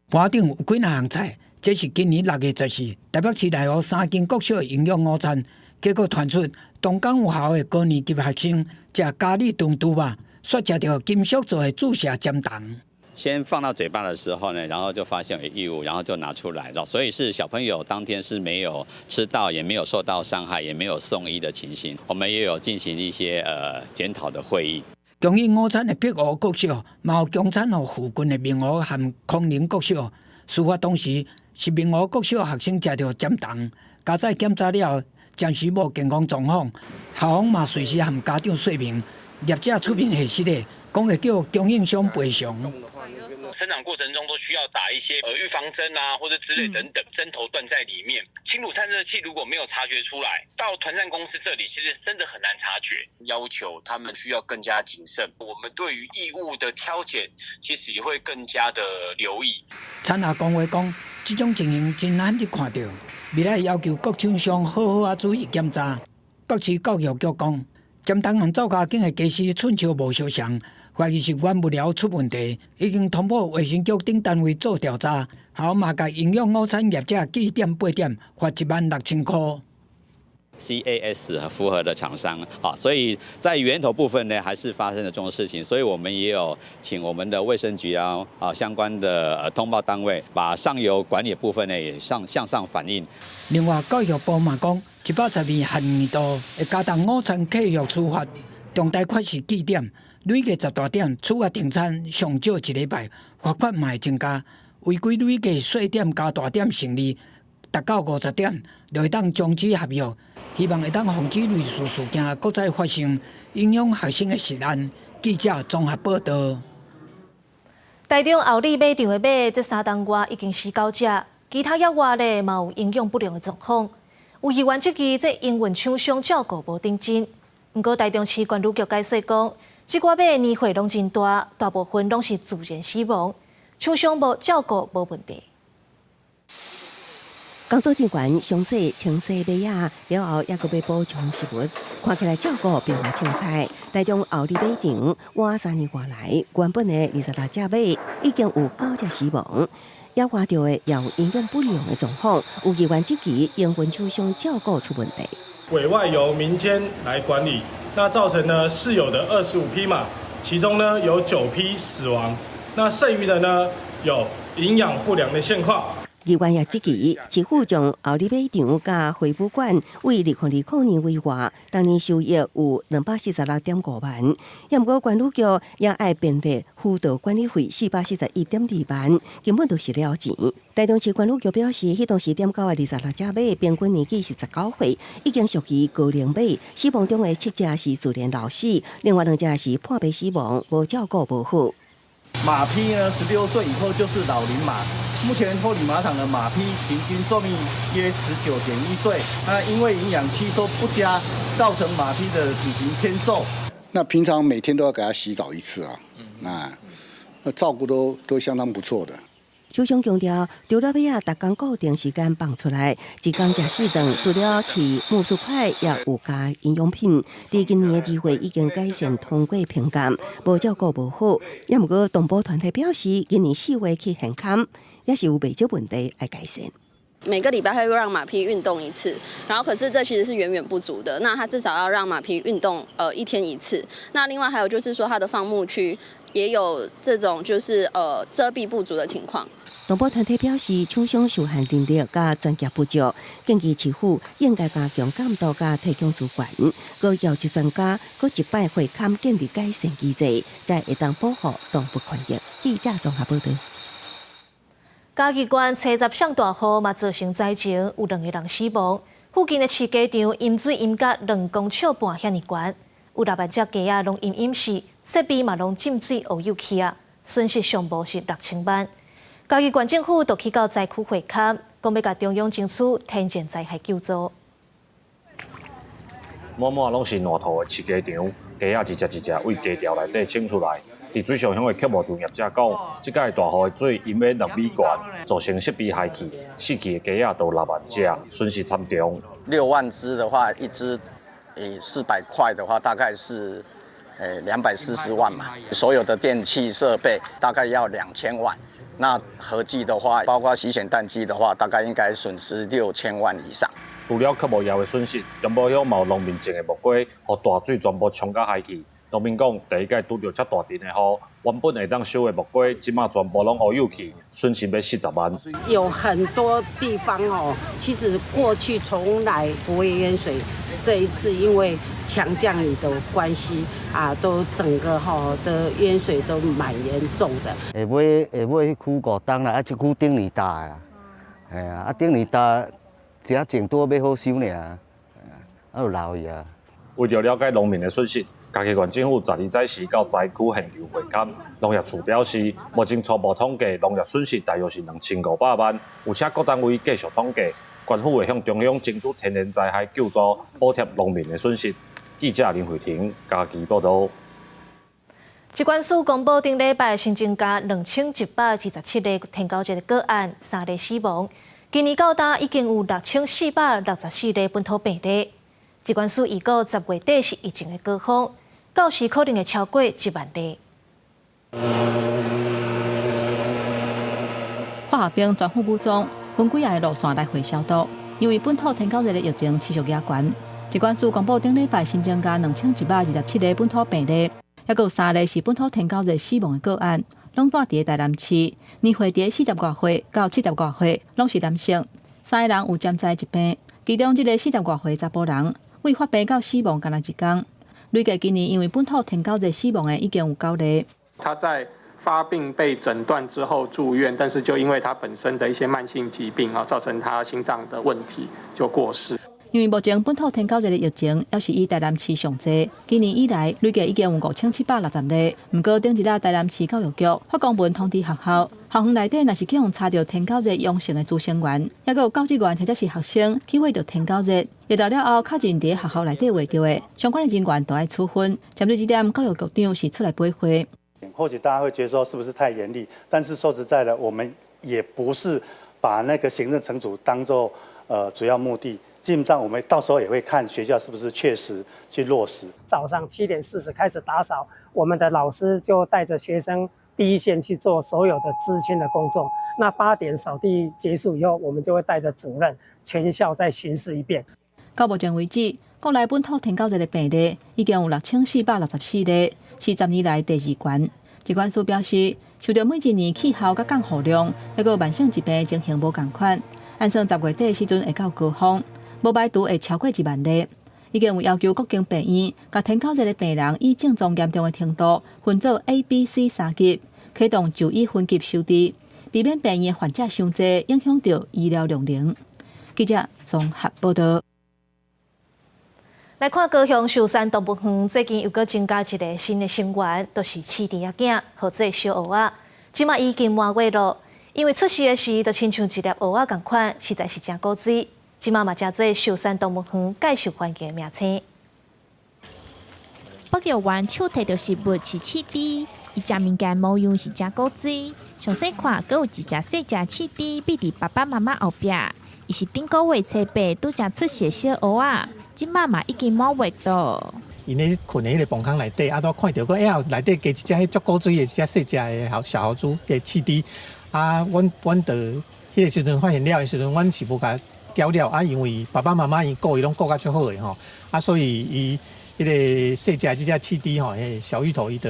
盤頂有幾若項菜，這是今年6月14，台北市內湖三間國小的營養午餐，結果傳出東港有校的高年級學生食咖喱燉豬肉，煞食著金屬做的注射針筒。先放到嘴巴的時候呢，然後就發現有異物，然後就拿出來了。所以是小朋友當天是沒有吃到，也沒有受到傷害，也沒有送醫的情形。我們也有進行一些檢討的會議。供應午餐的碧湖國小，嘛有供餐予附近的明湖和康寧國小。事發當時是明湖國小學生食著針筒，佳哉檢查了後，暫時無健康狀況，校方嘛隨時和家長說明，業者出面核實的，講會叫供應商賠償。生長過程中都需要打一些預防針啊，或者之類等等，針頭斷在裡面。輕乳散熱器如果沒有察覺出來，到團膳公司這裡其實真的很難察覺。要求他們需要更加謹慎。我們對於異物的挑揀，其實也會更加的留意。餐後講話講，這種情形真難得看著，未來要求各廠商好好仔注意檢查。北市教育局講，針筒和灶跤間的家私寸尺無相仝。懷疑是原物料出問題，已經通報衛生局等單位做調查，後嘛共營養午餐業者記點八點，罰16,000塊。 CAS 符合的廠商啊，所以在源頭部分呢，還是發生了這種事情，所以我們也有請我們的衛生局啊相關的通報單位，把上游管理部分呢也向上反映。另外，教育部嘛講，112學年度會加重午餐契約處罰，重大缺失記點。累計10大點處罰停餐上少一禮拜，罰款嘛會增加。違規累計細點加大點成立，達到50點，就會當終止合約。希望會當防止類似事件閣再發生，影響學生的食安。記者綜合報道。台中后里馬場的馬，這3冬外已經死九隻，其他野外咧嘛有營養不良的狀況。有議員質疑這營運廠商照顧無認真。毋過台中市管理局解釋講，這寡馬年歲攏真大，大部分攏是自然死亡，廠商無照顧無問題。工作人員詳細清洗馬仔，了後猶閣欲補充食物，看起來照顧並無凊彩。台中后里馬場倚3年外來，原本的26隻馬已經有九隻死亡，猶活著的也有營養不良的狀況。有議員質疑營運廠商照顧出問題。委外由民間來管理，那造成呢飼有的25匹馬，其中呢有9匹死亡，那剩餘的呢有營養不良的現況。議員也質疑，市府將后里馬場佮惠武館為2020年規劃，當年收益有246.5萬，也毋過管理局也愛編列輔導管理費441.2萬，根本就是了錢。台中市管理局表示，彼當時點交的26隻馬，平均年紀是19歲，已經屬於高齡馬，死亡中的7隻是自然老死，另外2隻是破病死亡，無照顧無好。馬匹呢，16歲以後就是老齡馬。目前后里馬場的馬匹平均壽命約19.1歲。那因為營養吸收不佳，造成馬匹的體型偏瘦。那平常每天都要給他洗澡一次啊，那照顧都相當不錯的。首相強調，除了馬仔逐工固定時間放出來，一工食四頓，除了飼苜蓿塊，也有加營養品。佇今年的2月已經改善通過評鑑，無照顧無好。也毋過動保團體表示，今年4月去現勘，也是有袂少問題愛改善。每個禮拜會讓馬匹運動一次，然後可是這其實是遠遠不足的。那他至少要讓馬匹運動一天一次。那另外還有就是說，它的放牧區也有這種就是遮蔽不足的情況。動保團體表示，廠商受限人力佮專業不足，建議市府應該加強監督佮提供資源，閣邀集專家，閣一擺會勘建立改善機制，才會當保護動物權益。記者綜合報導。嘉義縣初十上大雨嘛，造成災情，有兩个人死亡。附近的飼雞場淹水淹甲2公尺半遐爾懸，有6萬隻雞仔攏淹淹死，設備嘛攏浸水烏有去啊，損失上無是6000萬。嘉義縣政府就去到災區會勘，講欲共中央爭取天然災害救助。滿滿攏是爛透的飼雞場，雞仔一隻一隻對雞牢內底清出來。佇水上鄉的畜牧場業者講，這擺大雨的水淹欲2米懸，造成設備害去，死去的雞仔都6萬隻，損失慘重。6萬隻的話，一隻以400塊的話，大概是240萬嘛。所有的電器設備大概要2000萬，那合計的話，包括洗選蛋機的話，大概應該損失6000萬以上。除了畜牧業的損失，中部鄉嘛有農民種的木瓜，予大水全部沖甲害去。農民講，第一擺拄著遮大陣的雨，原本會當收的木瓜，這馬全部攏烏有去，損失欲40萬。有很多地方哦，其實過去從來不會淹水，這一次因為強降雨的關係啊，都整個吼的淹水都蠻嚴重的。下尾下尾彼區5冬啦，啊，這區頂年焦啦，嘿啊，啊頂年焦，這種拄欲好收爾，啊就流去啊。為著了解農民的損失，嘉義縣政府12早時到災區現場會勘。農業處表示，目前初步統計農業損失大約是2500萬，有請各單位繼續統計，縣府會向中央爭取天然災害救助，補貼農民的損失。記者林慧婷嘉義報導。疾管署公布頂禮拜新增加2127個天狗熱的個案，三例死亡。今年到今已經有6464例本土病例。疾管署預估10月底是疫情的高峰，到時可能會超過1萬例。化學兵全副武裝，分幾仔个路線來回消毒。因為本土天狗熱的疫情持續加懸，疾管署公布頂禮拜新增加2127個本土病例，抑閣有三例是本土天狗熱死亡的個案，攏蹛佇台南市，年歲佇40外歲到70外歲，攏是男性，三个人有潛在疾病，其中這个40外歲查埔人，對發病到死亡干焦一工，累計今年因為本土天狗熱死亡的已經有九例。他在發病被診斷之後住院，但是就因為他本身的一些慢性疾病啊，造成他心臟的問題就過世。因為目前本土天狗熱的疫情，猶是以台南市上濟。今年以來累計已經有5760例。毋過頂一日台南市教育局發公文通知學校，校園內底若是去予查著天狗熱陽性的師生員，抑閣有教職員或者是學生去秽著天狗熱，疫調了後確認佇學校內底秽著的，相關的人員都愛處分。針對這點，教育局長是出來回話。或許大家會覺得說是不是太嚴厲？但是說實在的，我們也不是把那個行政懲處當做主要目的。基本上，我們到時候也會看學校是不是確實去落實。早上7點40開始打掃，我們的老師就帶着學生第一線去做所有的孳清的工作。那8點掃地結束以後，我們就會帶着主任全校再巡視一遍。到目前為止，國內本土天狗熱的病例已經有6464例，是10年來第二懸。疾管署表示，受著每一年氣候佮降雨量，抑閣慢性疾病情形無仝款，按算10月底時陣會到高峰。無排除會超過1萬例，已經有要求各間病院，共天狗熱的病人以症狀嚴重的程度分做 A、B、C 三級，啟動就醫分級收治，避免病院患者傷濟，影響著醫療量能。記者綜合報導。來看高雄壽山動物園最近又閣增加一個新的成員，就是飼甜仔囝，號做小蚵仔。這馬已經滿月囉，因為出世的時就親像一粒蚵仔仝款，實在是誠古錐。這馬嘛成做壽山動物園介受歡迎的明星。保育員手提著食物飼飼豬，伊食物件模樣是誠古錐。上細看，閣有一隻細隻飼豬，覕佇爸爸媽媽後壁。伊是頂個月初八拄才出世小蚵仔，這馬嘛已經滿月囉。𪜶咧睏佇彼個磅空內底，啊，拄看著講，哎呀，內底加一隻彼足古錐的一隻細隻的猴小豪豬的飼豬。啊，阮就彼个時陣發現了的時陣，阮是無共咬了啊，因為爸爸媽媽𪜶顧伊攏顧甲足好的吼，啊，所以伊彼个細隻這隻飼豬吼，彼個小芋頭伊就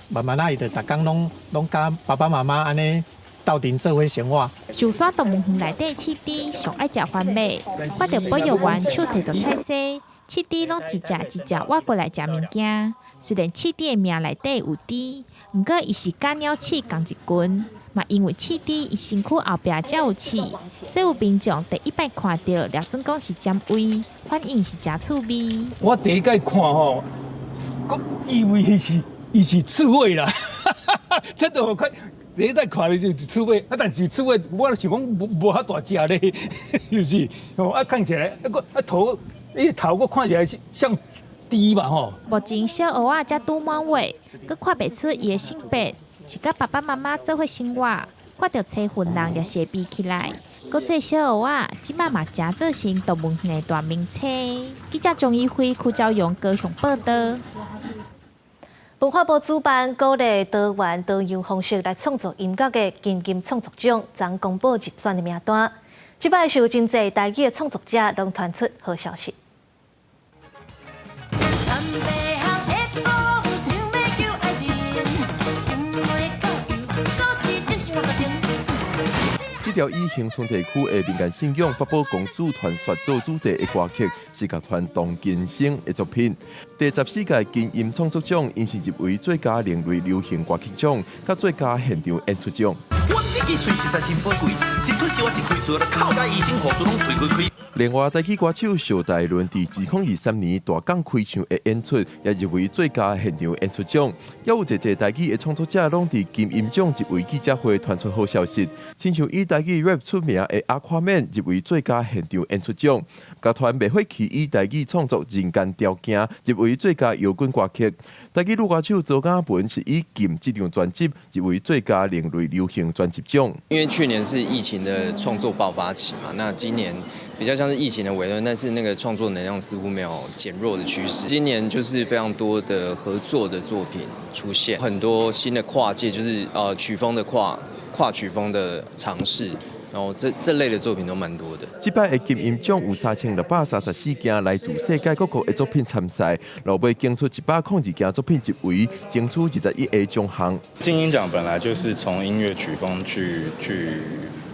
慢慢仔伊就逐工攏攏佮爸爸媽媽按呢鬥陣做伙生活。壽山動物園內底飼豬上愛食番麥，看著保育員手提著菜踅，飼豬攏一隻一隻倚過來食物件。雖然飼豬的名內底有豬，毋過伊是佮鳥鼠仝一群，嘛因為飼豬伊身軀後壁才有刺，所以有民眾第一擺看著，掠準講是占位，反應是誠趣味。我第一擺看吼，閣以為伊是刺蝟啦，真的我看第一擺看就是刺蝟，啊，但是刺蝟我想講無遐大隻咧，就是，啊，看起來啊閣啊頭，伊頭閣看起來像豬嘛吼。目前小蚵仔才拄滿月，閣看袂出伊的性別，是佮爸爸媽媽做伙生活，看著車糞人也是會避起來。閣這小蚵仔，這擺嘛誠做成動物園的大明星。記者張一輝、柯昭榮高雄報導。文化部主辦鼓勵多元多樣方式來創作音樂的金音創作獎，昨公布入選的名單。這擺是有真濟台語的創作者攏傳出好消息。這條以恆春地區的民間信仰法寶公主傳說做主題的歌曲，是樂團董金生的作品。第14屆金音創作獎，𪜶是入圍最佳另類流行歌曲獎，佮最佳現場演出獎。阮這支喙實在真寶貴，一出事我一開喙，就哭甲醫生護士攏喙開開。另外，台語歌手邵大倫佇2023年大港開唱的演出，也入圍最佳現場演出獎。也有濟濟台語的創作者，攏佇金音獎入圍記者會傳出好消息，親像以台語 rap 出名的阿誇免入圍最佳現場演出獎，樂團袂火氣以台語創作《人間條件》入圍最佳搖滾歌曲。台語女歌手周嘉文是以《禁》這張專輯入圍最佳另類流行專輯獎。因為去年是疫情的創作爆發期嘛，那今年比較像是疫情的尾端，但是那個創作能量似乎沒有減弱的趨勢。今年就是非常多的合作的作品出現，很多新的跨界，就是曲風的跨曲風的嘗試。然後這類的作品都蠻多的。這擺的金音獎有3634件來自世界各國的作品參賽，落尾揀出102件作品入圍，爭取21個獎項。金音獎本來就是從音樂曲風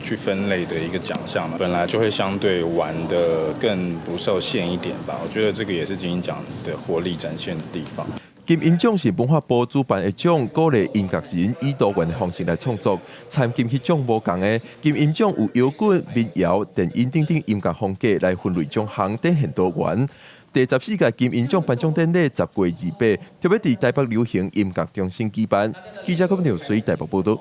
去分類的一個獎項嘛，本來就會相對玩得更不受限一點吧。我覺得這個也是金音獎的活力展現的地方。金音獎是文化部主辦的獎，鼓勵音樂人以多元的方式來創作。參金曲獎無仝的，金音獎有搖滾、民謠、電音等等音樂風格來分類獎項，展現多元。第14屆金音獎頒獎典禮10月28，特別佇台北流行音樂中心舉辦。記者郭條水台北報導。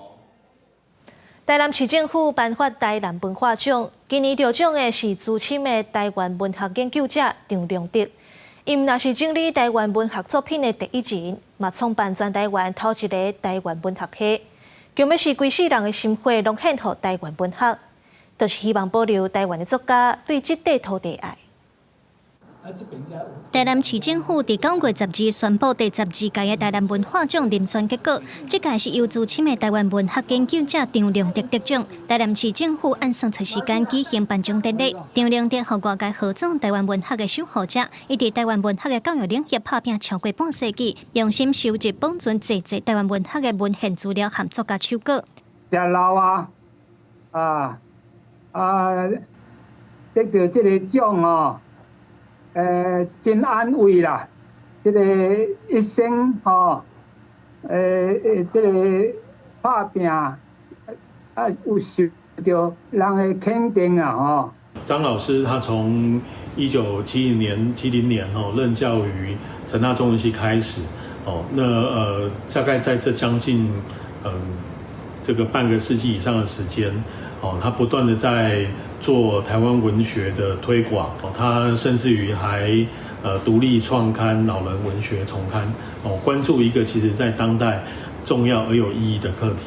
台南市政府頒發台南文化獎，今年得獎的是資深的台灣文學研究者張良德。伊毋但是整理台灣文學作品的第一人，嘛創辦全台灣頭一个台灣文學系，強欲是規世人的心血攏獻予台灣文學，就是希望保留台灣的作家對這塊土地愛。台南市政府佇9月12宣布第12屆的台南文化獎遴選結果，這屆是由資深的台灣文學研究者張良德得獎。台南市政府按算出時間舉行頒獎典禮。張良德予外界號做台灣文學的守護者，伊佇台灣文學的教育領域拍拚超過半世紀，用心收集保存濟濟台灣文學的文獻資料和作家手稿。真老啊，得著這個獎哦。真安慰啦！這個一生吼，這個拍拚啊，有受著人的肯定啊，吼。張老師他從1970年吼任教於成大中文系開始，哦，那大概在這將近這個半個世紀以上的時間，哦，他不斷的在做台灣文學的推廣，他甚至於還獨立創刊《老人文學叢刊》，哦，關注一個其實在當代重要而有意義的課題。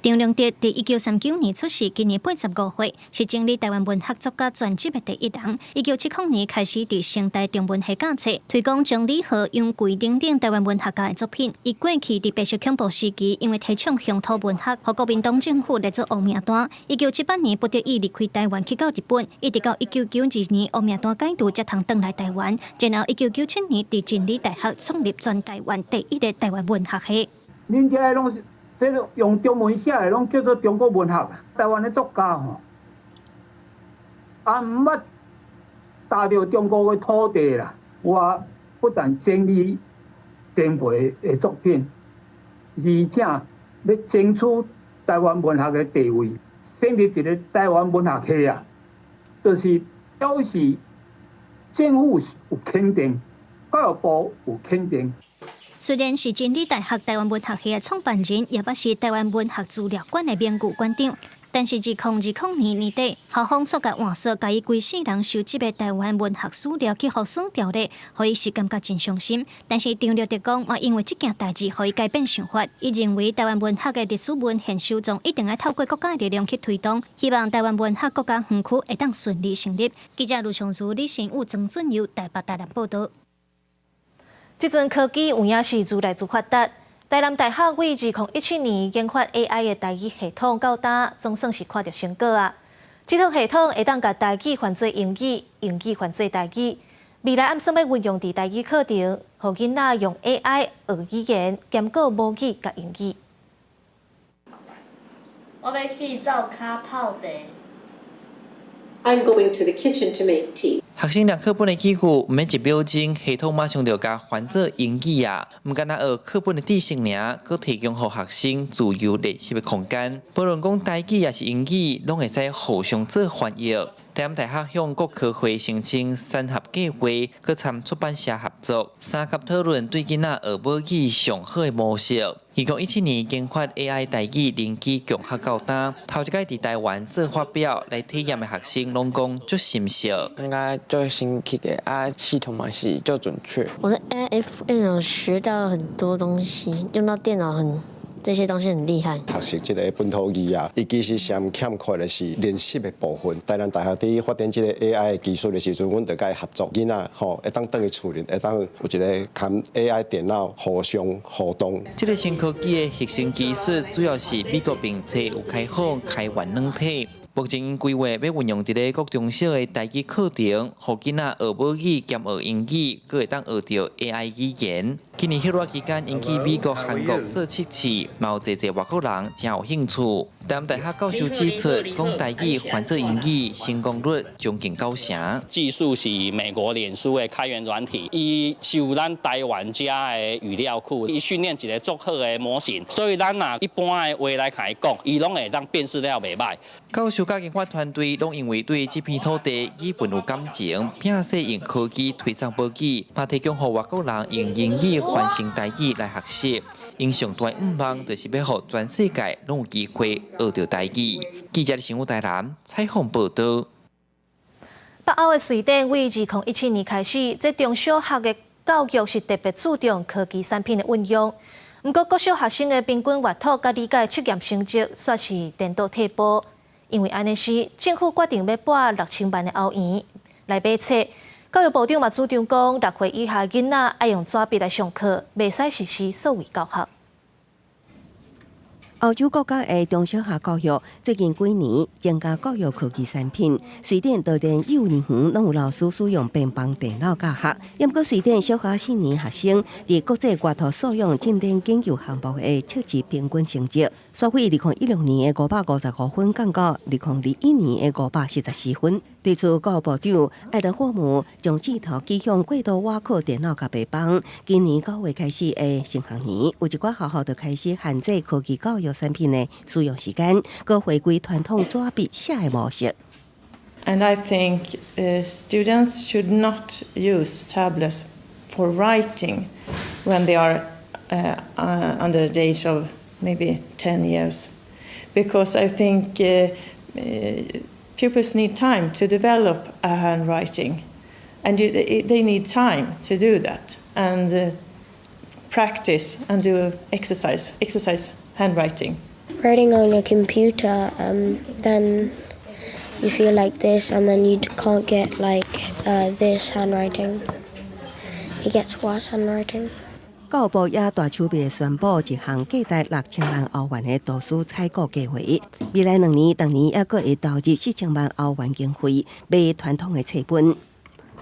張良德佇1939年出世，今年85歲，是整理台灣文學作家全集的第一人。1970年開始佇成大中文系教冊，推廣張李和、楊貴等等台灣文學家的作品。伊過去佇白色恐怖時期，因為提倡鄉土文學，予國民黨政府列做烏名單。1978年不得已離開台灣去到日本，一直到1992年烏名單解除，才通轉來台灣。然後1997年佇真理大學創立全台灣第一个台灣文學系。恁這攏是。這個用中文寫的攏叫做中國文學。台灣的作家吼，也毋捌踏著中國的土地啦。我不但整理前輩的作品，而且欲爭取台灣文學的地位，成立一個台灣文學系啊，就是表示政府有肯定，教育部有肯定。雖然是真理大學台灣文學系的創辦人，也捌是台灣文學資料館的名譽館長，但是2020年年底，校方煞共換煞，共伊規世人收集的台灣文學史料去予刪掉咧，予伊是感覺真傷心。但是張略德講，嘛因為這件代誌，予伊改變想法。伊認為台灣文學的歷史文獻收藏一定愛透過國家力量去推動，希望台灣文學國家園區會當順利成立。記者盧松如、李新武、曾俊佑台北台南報導。這陣科技有影是愈來愈發達。台南大學為2017年研發 AI 的台語系統，到今總算是看著成果啊！這套系統會當共台語翻做英語，英語翻做台語。未來按算欲運用佇台語課程，予囡仔用 AI 學語言，兼顧母語佮英語。我欲去灶跤泡茶。 I'm going to the kitchen to make tea. 學生念課本的語句，毋免一秒鐘，系統馬上就共翻做英語啊！毋干焦學課本的知識爾，閣提供予學生自由練習的空間。無論講台語抑是英語，攏會使互相做翻譯。台南大學向國科會申請三合計劃，閣參出版社合作，三級討論對囡仔學母語上好的模式。2017年研發 AI 台語人機共學到今，頭一擺佇台灣做發表來體驗的學生攏講足心適。感覺足新奇的啊，系統嘛是足準確。我在 AIFM 學到很多東西，用到電腦很。這些東西很厲害。學習這個本土語啊，伊其實上欠缺的是練習的部分。台南大學佇發展這個 AI 的技術的時陣，阮就佮伊合作，囡仔吼會當轉去厝裡，會當有一個佮 AI 電腦互相互動。這個新科技的核心技術主要是美國評測有開放開源軟體。目前規劃欲運用佇咧國中小的台語課程，予囡仔學母語兼學英語，閣會當學著 AI 語言。今年歇熱期間，𪜶去美國、韓國做測試，嘛有濟濟外國人誠有興趣。台南大學教授指出，講台語翻做英語成功率將近九成。技術是美國臉書的開源軟體，伊收咱台灣遮的語料庫，伊訓練一個足好的模型，所以咱若一般的話來共伊講，伊攏會當辨識了袂䆀。教授佮研發團隊攏因為對這片土地語文有感情，拼勢用科技推廣母語，嘛提供予外國人用英語翻成台語來學習。𪜶上大願望就是欲予全世界攏有機會學著台語。記者新聞台南採訪報導。北歐的瑞典為2017年開始，這中小學的教育是特別注重科技產品的運用。毋過國小學生的平均閱讀佮理解測驗成績，煞是顛倒退步。因為按呢時，政府決定欲撥6000萬的歐元來買冊。教育部長嘛主張講，6歲以下囡仔愛用紙筆來上課，袂使實施數位教學。歐洲國家的中小學教育最近幾年增加教育科技產品，瑞典就連幼兒園攏有老師使用平板電腦教學。毋過瑞典小學四年學生佇國際閱讀素養進展研究項目的測試平均成績，煞對2016年的555分降到2021年的544分。對此，教育部長愛德霍姆將箭頭指向過度倚靠電腦佮白板。今年9月開始的新學年，有一寡學校就開始限制科技教育產品的使用時間，閣回歸傳統紙筆寫的模式。 And I think students should not use tablets for writing when they are under the age of maybe 10 years, because I think pupils need time to develop a handwriting, and they need time to do that and practice and do exercise handwriting. Writing on a computer, then you feel like this, and then you can't get like this handwriting. It gets worse handwriting. 教育部也大手筆宣布一項價值6000萬歐元的圖書採購計劃，未來2年，逐年猶閣會投入4000萬歐元經費買傳統的冊本。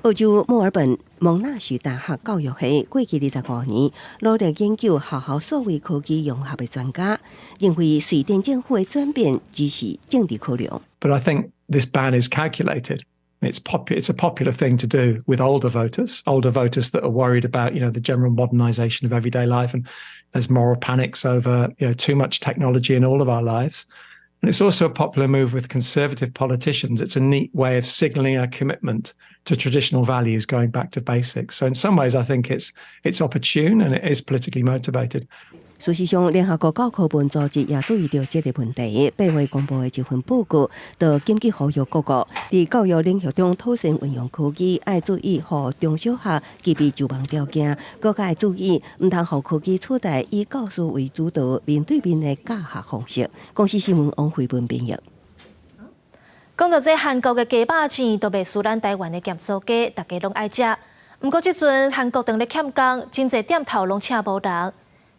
澳洲墨爾本蒙納許大學教育系過去25年努力研究學校數位科技融合的專家，認為瑞典政府的轉變只是政治考量。 But I think this ban is calculated. It's a popular thing to do with older voters that are worried about the general modernization of everyday life, and there's moral panics over too much technology in all of our lives. And it's also a popular move with conservative politicians. It's a neat way of signaling a commitment to traditional values, going back to basics. So in some ways, I think it's opportune and it is politically motivated. 事實上，聯合國教科文組織也注意著這個問題。8月公布的一份報告，就緊急呼籲各國佇教育領域中妥善運用科技，愛注意予中小學具備就網條件，閣較愛注意，毋通予科技取代以教師為主導面對面的教學方式。公視新聞王慧文編譯。講到這韓國的雞肉醬都袂輸咱台灣的鹹酥雞，大家攏愛食。毋過這陣韓國當咧欠工，真濟店頭攏請無人。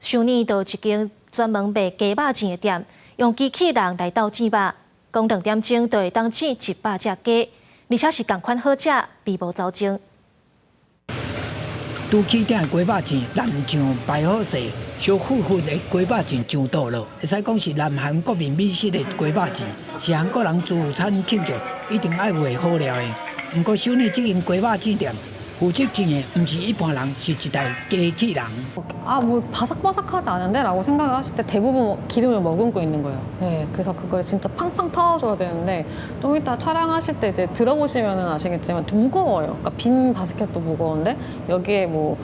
首爾就一間專門賣雞肉醬的店，用機器人來鬥煎肉，講2點鐘就會當煎100隻雞，而且是仝款好食，並無走鐘。拄起鼎的雞肉醬，淋醬擺好勢，燒糊糊的雞肉醬上桌囉，會使講是南韓國民美食的雞肉醬，是韓國人聚餐慶祝一定愛有的好料的。毋過首爾這間雞肉醬店，負責煎的毋是一般人，是一台機器人。 아, 뭐 바삭바삭하지 않은데? 라고 생각을 하실 때 대부분 기름을 머금고 있는 거예요. 네, 그래서 그걸 진짜 팡팡 터줘야 되는데 좀 이따 촬영하실 때 이제 들어보시면 아시겠지만 무거워요. 그러니까 빈 바스켓도 무거운데 여기에 뭐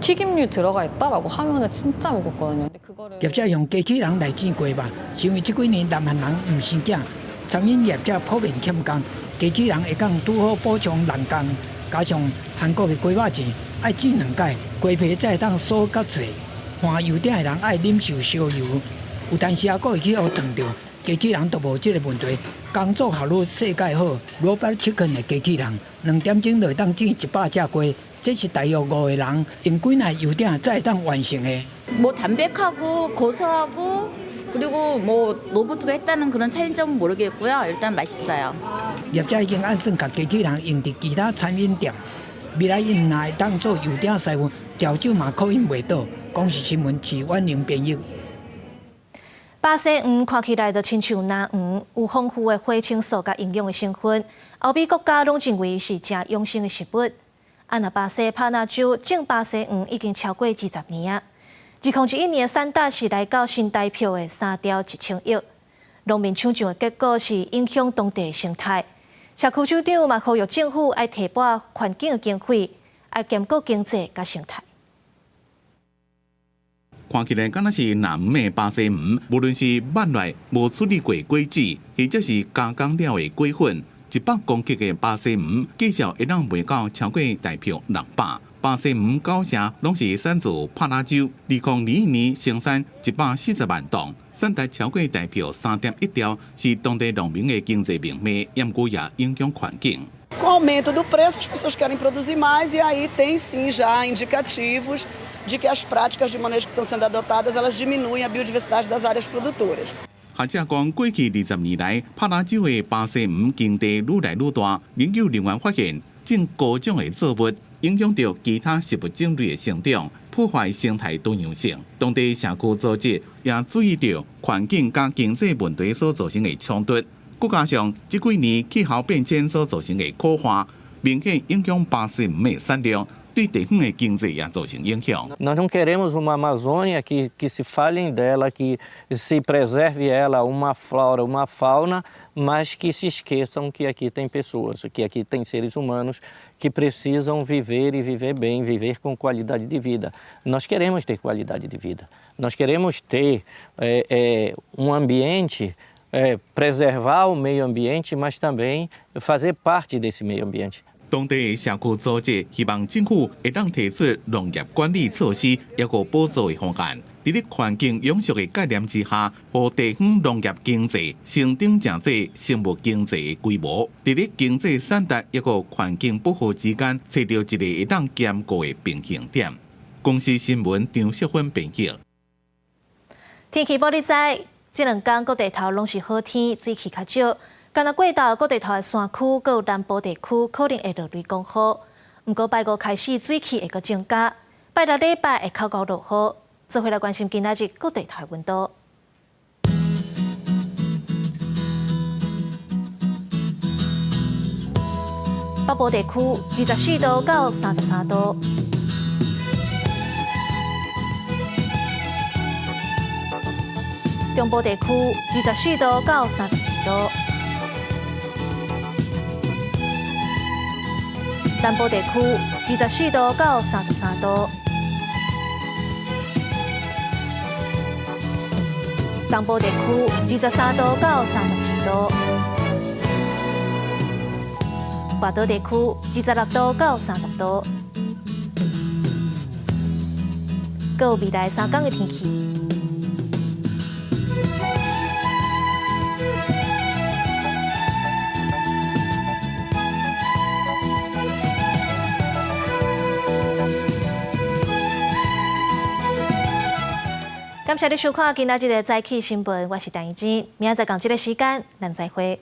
튀김류 들어가 있다라고 하면은 진짜 무겁거든요. 근데 그거를 業者用機器人來煎雞肉，是因為這幾年南韓人毋生囝，餐飲業者普遍欠工，機器人會當拄好補充人工。加上韓國的雞肉醬愛煎兩擺，雞皮才會當酥佮脆。換油鼎的人愛忍受燒油，有當時猶閣會去予燙著，機器人就無這個問題。工作效率世界好，Robot Chicken 的機器人2點鐘就會當煎100隻雞，這是大約五個人用幾迺油鼎才會當完成的。 뭐 담백하고 고소하고 그리고 뭐 로보트가 했다는 그런 차이점은 모르겠고요. 일단 맛있어요. 業者已經按算共機器人用佇其他餐飲店，未來𪜶若會當做油鼎師傅，調酒嘛靠𪜶袂倒。公視新聞徐婉玲編譯。巴西黃看起來就親像藍黃，有豐富的花青素佮營養的成分，歐美國家攏認為是誠養生的食物。啊，若巴西帕納州種巴西黃已經超過20年啊。2021年產值是來到新台票的3兆1千億。農民搶種的結果是影響當地的生態。社區首長嘛呼籲政府愛提撥環境的經費，愛兼顧經濟佮生態。看起來敢若是藍黃的巴西黃，無論是挽來無處理過果子，或者是加工了的果粉，100公克的巴西黃，至少會當賣到超過台票600。巴西黃九成攏是產自帕拉州，2021年生產140萬噸，產值超過台票3.1兆，是當地農民的經濟命脈，毋過也影響環境。 Com o aumento do preço, as pessoas querem produzir mais e aí tem sim já indicativos de que as práticas de manejo que estão sendo adotadas, elas diminuem a biodiversidade das áreas produtoras. 學者講，過去20年來，帕拉州的巴西黃耕地愈來愈大。研究人員發現，種高種的作物影響著其他植物種類的生長，破壞生態多樣性。當地社區組織也注意著環境佮經濟問題所造成的衝突，閣加上這幾年氣候變遷所造成的苦旱，明顯影響巴西黃的產量。對地方的經濟也造成影響。 Nós não queremos uma Amazônia que se falem dela, que se preserve ela, uma flora, uma fauna, mas que se esqueçam que aqui tem pessoas, que aqui tem seres humanos que precisam viver e viver bem, viver com qualidade de vida. Nós queremos ter qualidade de vida, nós queremos ter um ambiente, preservar o meio ambiente, mas também fazer parte desse meio ambiente. 當地的社區組織希望政府會當提出農業管理措施，抑閣補助的方案。佇咧環境永續的概念之下，予地方農業經濟成長成做生物經濟的規模。佇咧經濟產值抑閣環境保護之間，揣著一个會當兼顧的平衡點。公視新聞張淑芬編譯。天氣報你知，這兩工各地頭攏是好天，水汽較少。干焦過晝各地頭的山區，閣有南部地區可能會落雷公雨。毋過拜五開始水汽會閣增加，拜六禮拜會較厚落雨。做伙來關心今仔日各地頭溫度。北部地區24度到33度，中部地區24度到32度，南部地區24度到33度，東部地區23度到34度。外島地區26度到30度，閣有未來三工的天氣。感謝你收看今仔日的早起新聞，我是陳怡蓁，明仔載仝這个時間，咱再會。